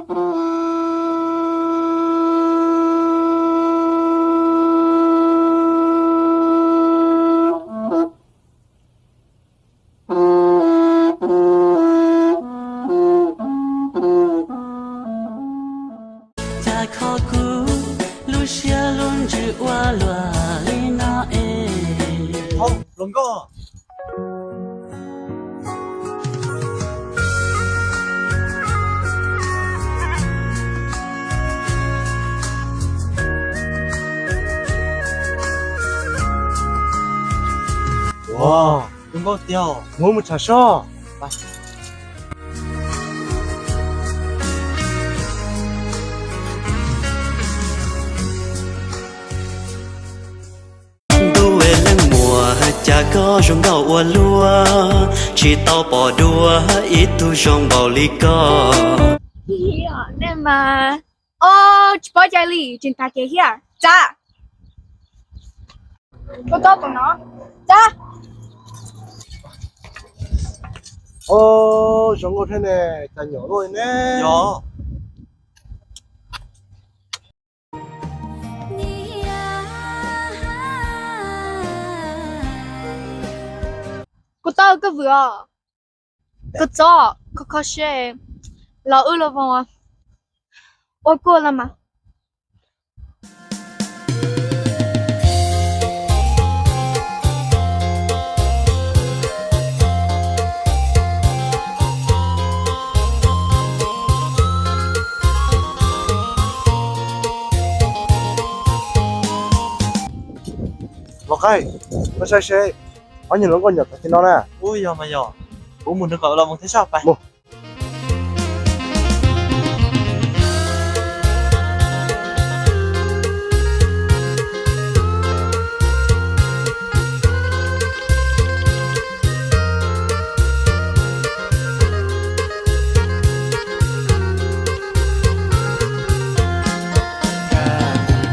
Cas kho kuv lub siab lub ntsws ua luaj li no es. Hluas nkauj. Ua, zoo nkauj tiag. Mus mus tsham soj. Ntuj es leej muam, cas koj zoo nkauj ua luaj, tsis tau pom dua ib tug zoo npaum li koj. Nej mas, o, tsis paub cai li, tseem tag kev thiab. Tsa, koj tau tom no, tsa. O, zoo nkauj thiab ne, cas nyuam luaj ne. Yog. Kuv tau koj vwm os. Koj txob kho kho siab los wb los voos ua kuj los mas. Lau Qaib, koj saib seb, ob niag hluas nkauj nyuam qhuav li no na. Ub, yog mas yog, kuv mus nrog kom los mus thiab soj pais.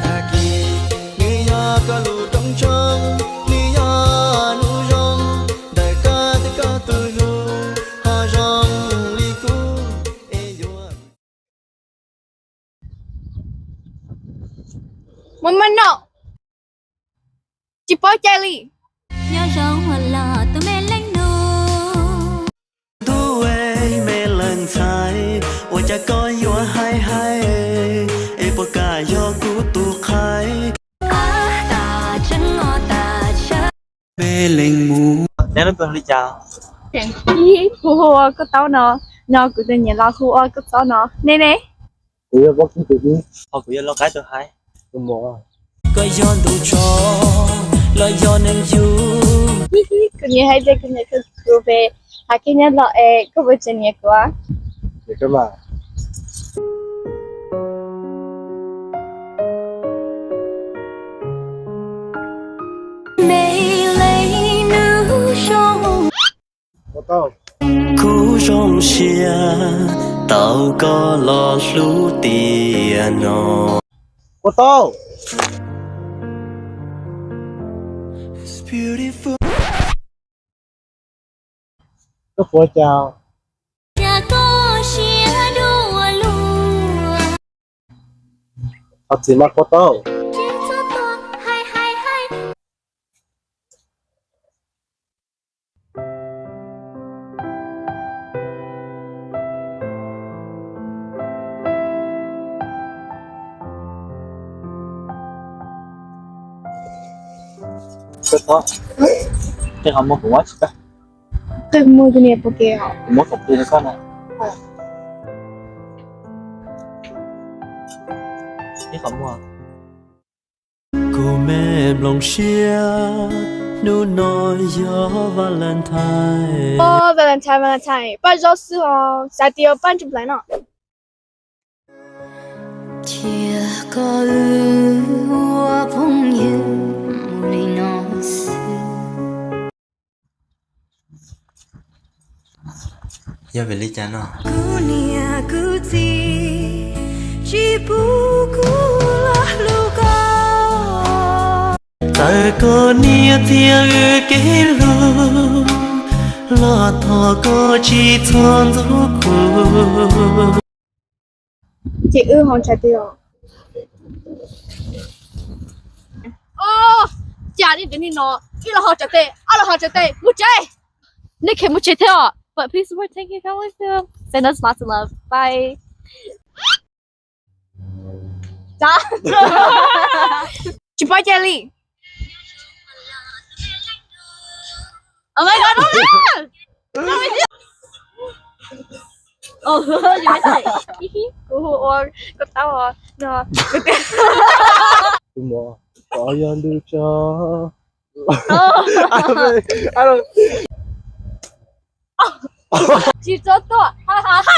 Tag kis nws yog koj lub rooj tshoob, nws yog hnub zoo ntawm koj thiab koj tus hlub, ho zoo li kuv es yuav. Mus mas no, tsis paub cai li. Nyob zoo los tus me leej nus. Ntuj es me leej ntxhais, ua cas koj yuav hais hais, es puas kam yog kuv tus qhaib. Me leej mus. Neb lub npe hu li cas? Tseem tib, kuv hu ua Koj Taub no, no kuv tus niam los hu ua Koj Txob no. Nej ne? Kuv yog Pob Kib tus ib. Ho kuv yog Lau Qaib tus hais. Koj yog ntu tso los yog neeg yug. Kuv niam hais tias kuv niam khaws kuv pem hav kiag nyob los es koj puas tseem nyiam kuv? Kuv zoo siab tau koj los hlub tiag no. Kua tau. Koj puas cas? Qhov txiv mas kua tau. Qhov muag kuv muab tsis tau. Qhov muag tus niam pom kev os. Kuv muab kom pw rau koj na. Ib qhov muag. Kuv me nplooj siab, hnub no yog Valentine. Valentine, Valentine, paj zaub xwb os, xav tias paj ntsuj nplais no. Cia koj wb ua phooj ywg mus li no xwb. Yog vim li cas no? Kuv niam kuv txiv tsis pub kuv los hlub koj. Txawm koj niam txiag wb kev hlub, los thov koj tsis txhob ntxub kuv. Ces wb ho ntshai twg os? Ov, cas nej cov niag no, ib los ho tsav tes, ob los ho tsav tes, mus tsev. Nej kheev mus tsev thiab os. But please support Tank Family Film. Send us lots of love. Bye. Tsis paub cia li. Oh my god, no, no. Kuv hu ua koj tau no. Tus mos tod yog ntu tso. Tsis txhob tuaj, ha ha ha.